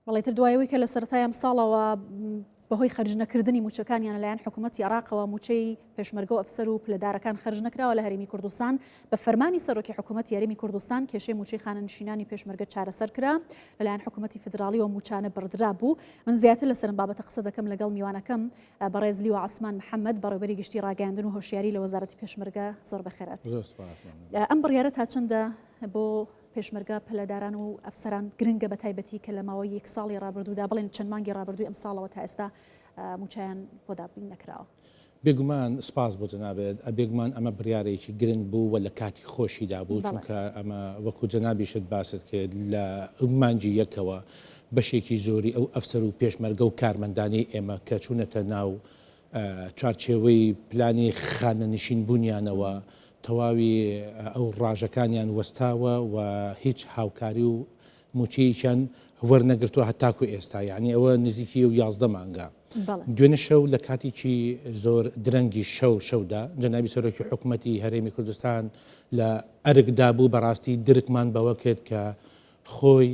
بەڵێ تر دوای ئەوەی کە لە سەرەتای ئەمساڵەوە بەهۆی خەرجنەکردنی مووچەکانیان لەلایەن حکوومەتی عێراقەوە مووچەی پێشمەرگە و ئەفسەر و پلەدارەکان خەرج نەکراوە لە هەرێمی کوردستان بە فەرمانی سەرۆکی حکوومەتی هەرێمی کوردستان کێشەی مووچەی خانەنشینانی پێشمەرگە چارەسەر کرا لەلایەن حکوومەتی فیدراڵیەوە مووچانە بڕدرا بوو من زیاتر لەسەر ئەم بابەتە قسە دەکەم لەگەڵ میوانەکەم بەڕێز لیوا عوسمان محەممەد بەڕێوبەری گشتی ڕاگەیاندن و هۆشیاری لە وەزارەتی پێشمەرگە زۆر بەخێرات ئەم بڕیارە تا چەندە بۆ پێشمەرگە، پلەداران و ئەفسەران گرنگە بە تایبەتی کە لە ماوەی یەک ساڵی ڕابردوودا بڵێن چەند مانگی ڕابردووی ئەمساڵەوە تا ئێستا مووچەیان بۆ دابین نەکراوە. بێگومان سپاس بۆ جەنابت، بێگومان ئەمە بڕیارێکی گرنگ بوو و لە کاتی خۆشیدا بوو، چونکە ئەمە وەکو جەنابیشت باست کرد لە مانگی یەکەوە بەشێکی زۆری ئەو ئەفسەر و پێشمەرگە و کارمەندانەی ئێمە کە چوونەتە ناو چوارچێوەی پلانی خانەنشین بوونیانەوە تەواوی ئەو ڕاژەکانیان وەستاوە و هیچ هاوکاری و مووچەیەکیان وەرنەگرتووە هەتاکو ئێستا، یانی ئەوە نزیکی 11 مانگە. دوێنێ شەو لە کاتێکی زۆر درەنگی شەو شەودا جەنابی سەرۆکی حکومەتی هەرێمی کوردستان لە ئەرکدا بوو، بەڕاستی درکمان بەوە کرد کە خۆی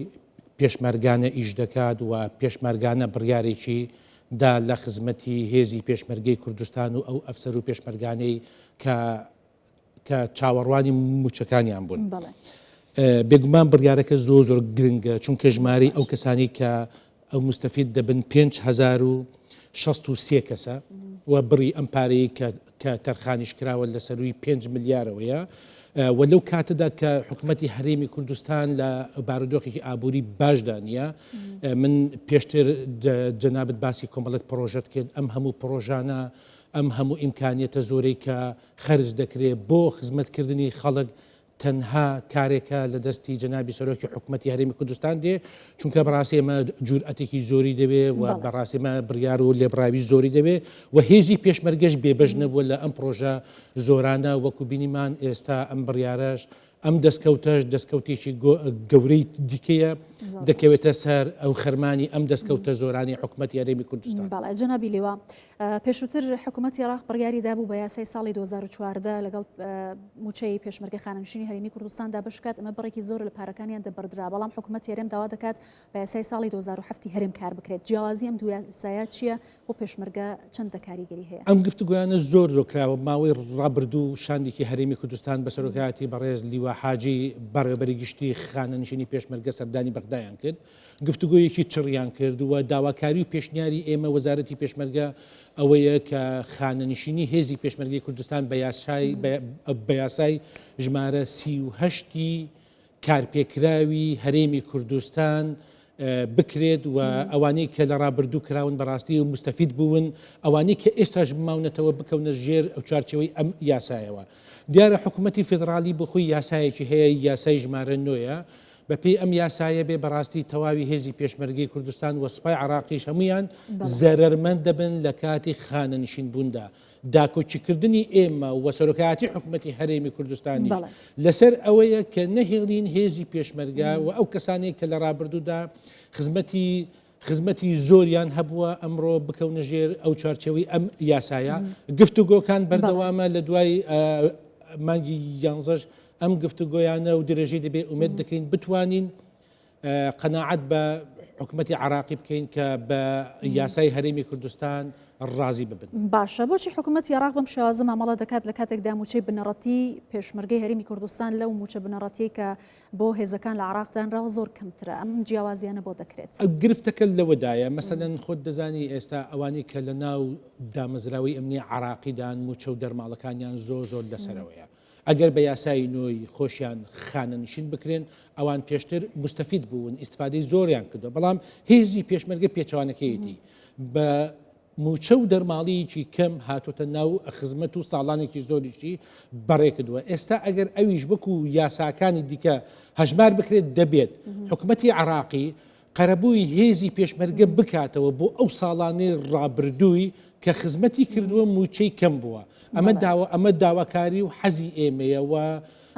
پێشمەرگانە ئیش دەکات و پێشمەرگانە بڕیارێکی دا لە خزمەتی هێزی پێشمەرگەی کوردستان و ئەو ئەفسەر و پێشمەرگانەی کە کە چاوەڕوانی مووچەکانیان بوون. بێگومان بڕیارەکە زۆر زۆر گرنگە چونکە ژمارەی ئەو کەسانی کە ئەو موستەفید دەبن 5063 کەسە و بڕی ئەم پارەی کە کە تەرخانیش کراوە لە سەرووی 5 ملیارەوەیە و لەو کاتەدا کە حکومەتی هەرێمی کوردستان لە بارودۆخێکی ئابووری باشدا نییە من پێشتر جەنابت باسی کۆمەڵێک پڕۆژەت کرد ئەم هەموو پڕۆژانە ئەم هەموو ئیمکانیەتە زۆرەی کە خەرج دەکرێت بۆ خزمەتکردنی خەڵک تەنها کارێکە لە دەستی جەنابی سەرۆکی حکومەتی هەرێمی کوردستان دێ، چونکە بەڕاستی ئێمە جورئەتێکی زۆری دەوێ و بەڕاستی ئێمە بڕیار و لێبڕاوی زۆری دەوێ و هێزی پێشمەرگەش بێبەش نەبووە لە ئەم پڕۆژە زۆرانە، وەکو بینیمان ئێستا ئەم بڕیارەش ئەم دەستکەوتەش دەستکەوتێکی گەورەی دیکەیە دەکەوێتە سەر ئەو خەرمانی ئەم دەستکەوتە زۆرانی حکومەتی هەرێمی کوردستان. بەڵێ جەنابی لیوا، پێشووتر حکومەتی عێراق بڕیاری دابوو بە یاسای ساڵی 2014 لەگەڵ مووچەی پێشمەرگە خانەنشینی هەرێمی کوردستان دابەش بکات، ئەمە بڕێکی زۆر لە پارەکانیان دەبڕدرا، بەڵام حکومەتی هەرێم داوا دەکات بە یاسای ساڵی 2007 هەرێم کار بکرێت. جیاوازی ئەم دوو یاسایە چییە؟ بۆ پێشمەرگە چەندە کاریگەری هەیە؟ ئەم گفتوگۆیانە زۆر زۆر کراوە، ماوەی ڕابردوو شاندێکی هەرێمی کوردستان بە سەرۆکایەتی بەڕێز لیوا حاجی بەڕێوەبەری گشتی خانەنشینی پێشمەرگە سەردانی بەغدایان کرد، گفتوگۆیەکی چڕیان کرد و داواکاری و پێشنیاری ئێمە وەزارەتی پێشمەرگە ئەوەیە کە خانەنشینی هێزی پێشمەرگەی کوردستان بە یاسای بە یاسای ژمارە 38 ی کارپێکراوی هەرێمی کوردستان بکرێت و ئەوانەی کە لە ڕابردوو کراون بەڕاستی و مستەفید بوون ئەوانەی کە ئێستاش ماونەتەوە بکەونە ژێر ئەو چوارچێوەی ئەم یاسایەوە دیارە حکوومەتی فیدراڵی بۆ خۆی یاسایەکی هەیە یاسای ژمارە نۆیە بەپێی ئەم یاسایە بێ بەڕاستی تەواوی هێزی پێشمەرگەی کوردستان و سوپای عراقیش هەمویان زەرەرمەند دەبن لە کاتی خانەنشین بووندا داکۆکیکردنی ئێمە و سەرۆکایەتی حکومەتی هەرێمی کوردستانیش لەسەر ئەوەیە کە نەهێڵین هێزی پێشمەرگە و ئەو کەسانەی کە لە ڕابردوودا خزمەتی خزمەتی زۆریان هەبووە ئەمڕۆ بکەونە ژێر ئەو چوارچێوەی ئەم یاسایە. گفتوگۆکان بەردەوامە لە دوای مانگی یانزەش ئەم گفتوگۆیانە و درێژەی دەبێت ئومێد دەکەین بتوانین قەناعەت بە حکومەتی عراقی بکەین کە بە یاسای هەرێمی کوردستان ڕازی ببن. باشە بۆچی حکومەتی عێراق بەم شێوازە مامەڵە دەکات لە کاتێکدا مووچەی بنەڕەتی پێشمەرگەی هەرێمی کوردستان لەو مووچە بنەڕەتیەی کە بۆ هێزەکان لە عێراق دانراوە زۆر کەمترە ئەم جیاوازیانە بۆ دەکرێت؟ گرفتەکە لەوەدایە مەسەلەن خۆت دەزانی ئێستا ئەوانەی کە لە ناو دامەزراوەی ئەمنی عێراقیدان مووچە و دەرماڵەکانیان زۆر زۆر لەسەرەوەیە ئەگەر بە یاسای نۆی خۆشیان خانەنشین بکرێن ئەوان پێشتر موستەفید بوون ئیستفادەی زۆریان کردووە بەڵام هێزی پێشمەرگە پێچەوانەکەیەتی بە مووچە و دەرماڵییەکی کەم هاتۆتە ناو خزمەت و ساڵانێکی زۆریشی بەڕێکردووە ئێستا ئەگەر ئەویش وەکو یاساکانی دیکە هەژمار بکرێت دەبێت حکومەتی عراقی قەرەبووی هێزی پێشمەرگە بکاتەوە بۆ ئەو ساڵانەی ڕابردووی کە خزمەتی کردووە مووچەی کەم بووە. ئەمە داوا ئەمە داواکاری و حەزی ئێمەیە و.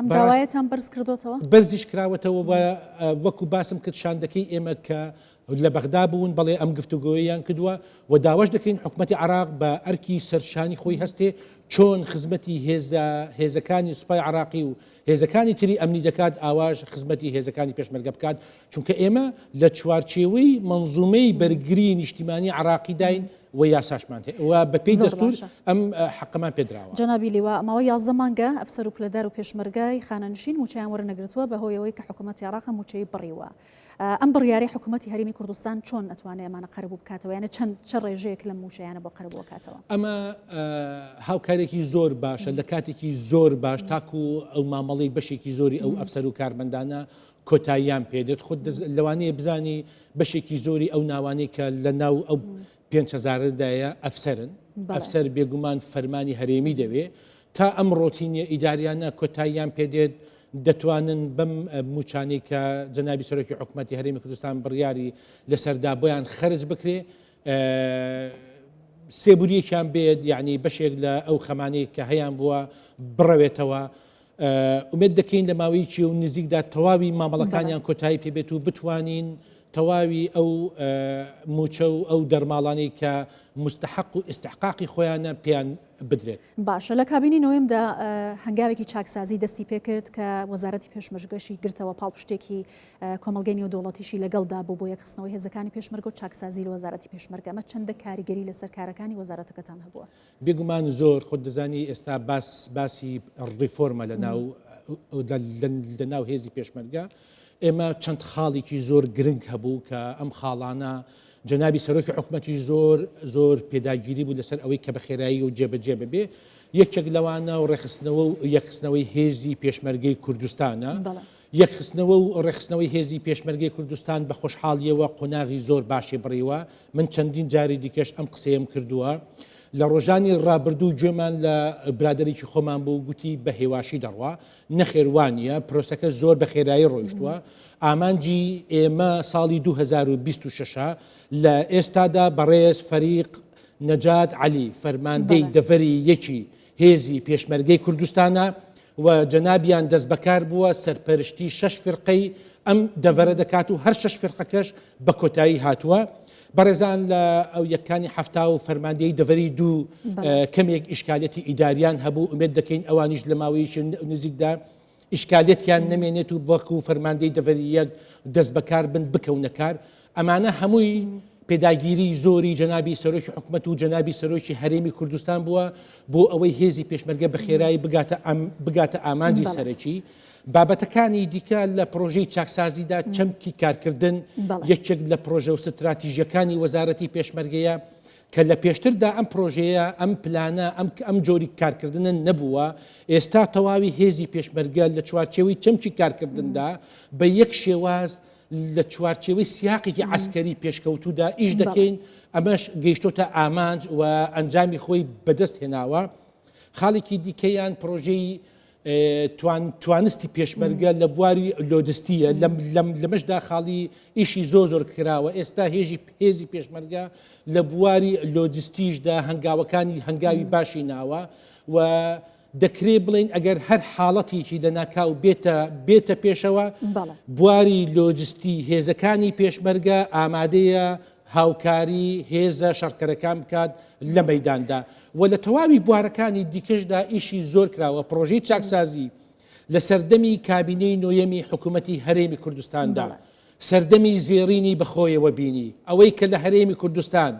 ئەم داوایەتان بەرز کردۆتەوە؟ بەرزیش کراوەتەوە و وەکو باسم کرد شاندەکەی ئێمە کە لە بەغدا بوون بەڵێ ئەم گفتوگۆیەیان کردووە و داواش دەکەین حکومەتی عێراق بە ئەرکی سەرشانی خۆی هەستێ چۆن خزمەتی هێزە هێزەکانی سوپای عێراقی و هێزەکانی تری ئەمنی دەکات ئاواش خزمەتی هێزەکانی پێشمەرگە بکات چونکە ئێمە لە چوارچێوەی مەنزومەی بەرگری نیشتیمانی عێراقیداین و یاساشمان هەیە و بە پێی زۆر دەستور باشە. ئەم حەقەمان پێدراوە. جەنابی لیوا، ماوەی 11 مانگە ئەفسەر و پلەدار و پێشمەرگەی خانەنشین مووچەیان وەرنەگرتووە بەهۆی ئەوەی کە حکوومەتی عێراق مووچەی بڕیوە. ئەم بڕیارەی حکوومەتی هەرێمی کوردستان چۆن ئەتوانێ ئەمانە قەرەبوو بکاتەوە؟ یانێ چەند چە ڕێژەیەک لەم مووچەیانە بۆ قەرەبوو ئەکاتەوە؟ ئەمە هاوکارێکی زۆر باشە لە کاتێکی زۆر باش تاکو ئەو مامەڵەی بەشێکی زۆری ئەو ئەفسەر و کارمەندانە کۆتاییان پێدێت خۆت لەوانەیە بزانی بەشێکی زۆری ئەو ناوانەی کە لە ناو ئەو پێنج هەزارەدایە ئەفسەرن، ئەفسەر بێگومان فەرمانی هەرێمی دەوێ، تا ئەم ڕۆتینیە ئیداریانە کۆتاییان پێدێت دەتوانن بەم موچانەی کە جەنابی سەرۆکی حکومەتی هەرێمی کوردستان بڕیاری لەسەردا بۆیان خەرج بکرێ سێبوریەکیان بێت یعنی بەشێک لە ئەو خەمانەی کە هەیان بووە بڕەوێتەوە. ئومێد دەکەین لە ماوەیەکی و نزیکدا تەواوی مامەڵەکانیان کۆتایی پێبێت و بتوانین تەواوی ئەو موچە و ئەو دەرماڵانەی کە مستحق و ئیستحقاقی خۆیانە پێیان بدرێت. باشە لە کابینی نۆیەمدا هەنگاوێکی چاکسازی دەستی پێکرد کە وەزارەتی پێشمەرگەشی گرتەوە، پاڵپشتێکی کۆمەڵگەی نێودەوڵەتیشی لەگەڵدا بوو بۆ یەکخستنەوەی هێزەکانی پێشمەرگە و چاکسازی لە وەزارەتی پێشمەرگە، ئەمە چەندە کاریگەری لەسەر کارەکانی وەزارەتەکەتان هەبووە؟ بێگومان زۆر، خۆت دەزانی ئێستا باس باسی ڕیفۆرمە لە ناو لە ناو هێزی پێشمەرگە، ئێمە چەند خاڵێکی زۆر گرنگ هەبوو کە ئەم خاڵانە جەنابی سەرۆکی حکومەتیش زۆر زۆر پێداگیری بوو لەسەر ئەوەی کە بە خێرایی و جێبەجێ ببێ، یەکێک لەوانە و ڕێکخستنەوە و یەکخستنەوەی هێزی پێشمەرگەی کوردستانە. یەکخستنەوە و ڕێکخستنەوەی هێزی پێشمەرگەی کوردستان بە خۆشحاڵییەوە قۆناغی زۆر باشی بڕیوە، من چەندین جاری دیکەش ئەم قسەیەم کردووە. لە ڕۆژانی ڕابردوو گوێمان لە برادەرێکی خۆمان بوو گوتی بە هێواشی دەڕوا، نەخێر وا نییە، پرۆسەکە زۆر بە خێرایی ڕۆیشتووە. ئامانجی ئێمە ساڵی 2026 ە، لە ئێستادا بەڕێز فەریق نەجات عەلی فەرماندەی دەڤەری یەکی هێزی پێشمەرگەی کوردستانە و جەنابیان دەستبەکار بووە سەرپەرشتی شەش فیرقەی ئەم دەڤەرە دەکات و هەر شەش فیرقەکەش بە کۆتایی هاتووە. بەڕێزان لە ئەو یەکانی حەفتا و فەرماندەیی دەڤەری دوو کەمێک ئیشکالەتی ئیداریان هەبوو، ئومێد دەکەین ئەوانیش لە ماوەیەکی نزیکدا ئیشکالیەتیان نەمێنێت و وەکو فەرماندەی دەڤەری یەک دەستبەکار بن بکەونە کار. ئەمانە هەمووی پێداگیری زۆری جەنابی سەرۆکی حکومەت و جەنابی سەرۆکی هەرێمی کوردستان بووە بۆ ئەوەی هێزی پێشمەرگە بە خێرایی بگاتە ئەم بگاتە ئامانجی سەرەکی. بابەتەکانی دیکە لە پرۆژەی چاکسازیدا چەمکی کارکردن یەکێک لە پرۆژە و ستراتیژیەکانی وەزارەتی پێشمەرگەیە کە لە پێشتردا ئەم پرۆژەیە، ئەم پلانە، ئەم ئەم جۆری کارکردنە نەبووە، ئێستا تەواوی هێزی پێشمەرگە لە چوارچێوەی چەمکی کارکردندا بە یەک شێواز لە چوارچێوەی سیاقێکی عەسکەری پێشکەوتوودا ئیش دەکەین، ئەمەش گەیشتۆتە ئامانج و ئەنجامی خۆی بەدەست هێناوە. خاڵێکی دیکەیان پرۆژەی توانستی پێشمەرگە لە بواری لۆجستیە لەمەشدا خاڵی ئیشی زۆر زۆر کراوە ئێستا هێژی هێزی پێشمەرگە لە بواری لۆجستیشدا هەنگاوەکانی هەنگاوی باشی ناوە و دەکرێ بڵین ئەگەر هەر حاڵەتێکی لە ناکاو بێتە بێتە پێشەوە بواری لۆجستی هێزەکانی پێشمەرگە ئامادەیە هاوکاری هێزە شەڕکەرەکان بکات لە مەیداندا و لە تەواوی بوارەکانی دیکەشدا ئیشی زۆر کراوە، پڕۆژەی چاکسازی لە سەردەمی کابینەی نۆیەمی حکوومەتی هەرێمی کوردستاندا سەردەمی زێڕینی بەخۆیەوە بینی، ئەوەی کە لە هەرێمی کوردستان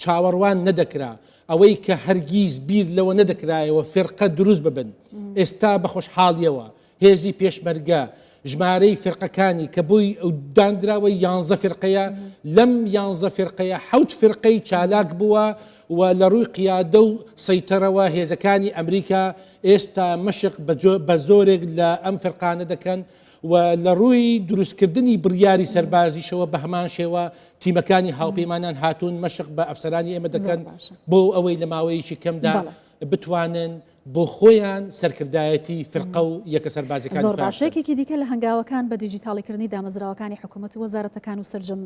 چاوەڕوان نەدەکرا، ئەوەی کە هەرگیز بیر لەوە نەدەکرایەوە فیرقە دروست ببن، ئێستا بە خۆشحاڵیەوە هێزی پێشمەرگە ژمارەی فیرقەکانی کە بۆی داندراوە یانزە فیرقەیە، لەم یانزە فیرقەیە حەوت فیرقەی چالاک بووە و لە ڕووی قیادە و سەیتەرەوە هێزەکانی ئەمریکا ئێستا مەشق بە زۆرێک لە ئەم فیرقانە دەکەن و لە ڕووی دروستکردنی بڕیاری سەربازیشەوە بە هەمان شێوە تیمەکانی هاوپەیمانان هاتوون مەشق بە ئەفسەرانی ئێمە دەکەن بۆ ئەوەی لە ماوەیەکی کەمدا. بتوانن بۆ خۆیان سەرکردایەتی فرقە و یەکە سەربازیەکانی زۆر خۆیان باشە. بکەن. یەکێکی دیکە لە هەنگاوەکان بە دیجیتاڵیکردنی دامەزراوەکانی حکوومەت و وەزارەتەکان و سەرجەم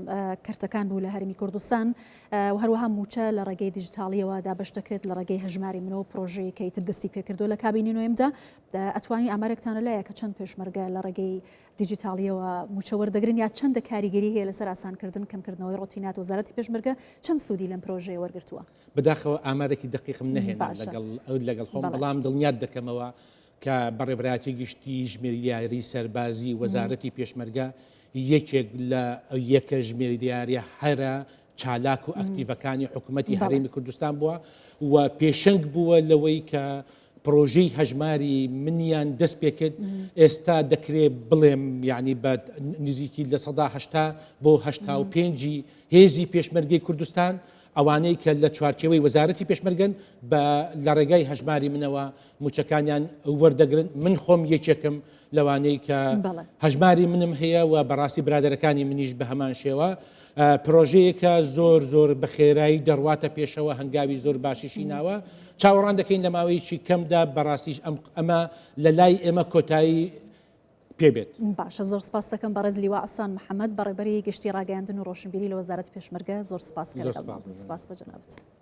کەرتەکان بوو لە هەرێمی کوردستان و هەروەها مووچە لە ڕێگەی دیجیتاڵییەوە دابەش دەکرێت لە ڕێگەی هەژماری منەوە پرۆژەیەک کە ئیتر دەستی پێکردووە لە کابینی نۆیەمدا ئەتوانی ئامارێکتان لەلایە کە چەند پێشمەرگە لە ڕێگەی دیجیتاڵییەوە مووچە وەردەگرن یا چەندە کاریگەری هەیە لەسەر ئاسانکردن کەمکردنەوەی ڕۆتینات وەزارەتی پێشمەرگە چەند سوودی لەم پرۆژەیە وەرگرتووە؟ بەداخەوە ئامارێکی دەقیقم نەهێنا باشە. لەگەڵ لەگەڵ خۆم بەڵێ. بەڵام دڵنیات دەکەمەوە کە بەڕێوەبەرایەتی گشتی ژمێریاری سەربازی وەزارەتی پێشمەرگە یەکێک لە یەکە ژمێریاریە هەرە چالاک و ئەکتیڤەکانی حکوومەتی بەڵێ. هەرێمی کوردستان بووە و پێشەنگ بووە لەوەی کە پرۆژەی هەژماری منیان دەست پێکرد ئێستا دەکرێ بڵێم یعنی بە نزیکی 80% بۆ 85 هێزی پێشمەرگەی کوردستان ئەوانەی کە لە چوارچێوەی وەزارەتی پێشمەرگەن بە لە ڕێگای هەژماری منەوە مووچەکانیان وەردەگرن، من خۆم یەکێکم لەوانەی کە هەژماری منم هەیە و بەڕاستی برادەرەکانی منیش بە هەمان شێوە. پرۆژەیەکە زۆر زۆر بە خێرایی دەڕواتە پێشەوە، هەنگاوی زۆر باشیشی ناوە، چاوەڕوان دەکەین لە ماوەیەکی کەمدا بەڕاستیش ئەمە لە لای ئێمە کۆتایی پێ بێت. باشە زۆر سپاست دەکەم بەڕێز لیوا عوسمان محەمەد بەڕێوبەری گشتی ڕاگەیاندن و ڕۆشنبیری لە وەزارەتی پێشمەرگە زۆر سپاس کە لەگەڵمان بووی سپاس بە جەنابت.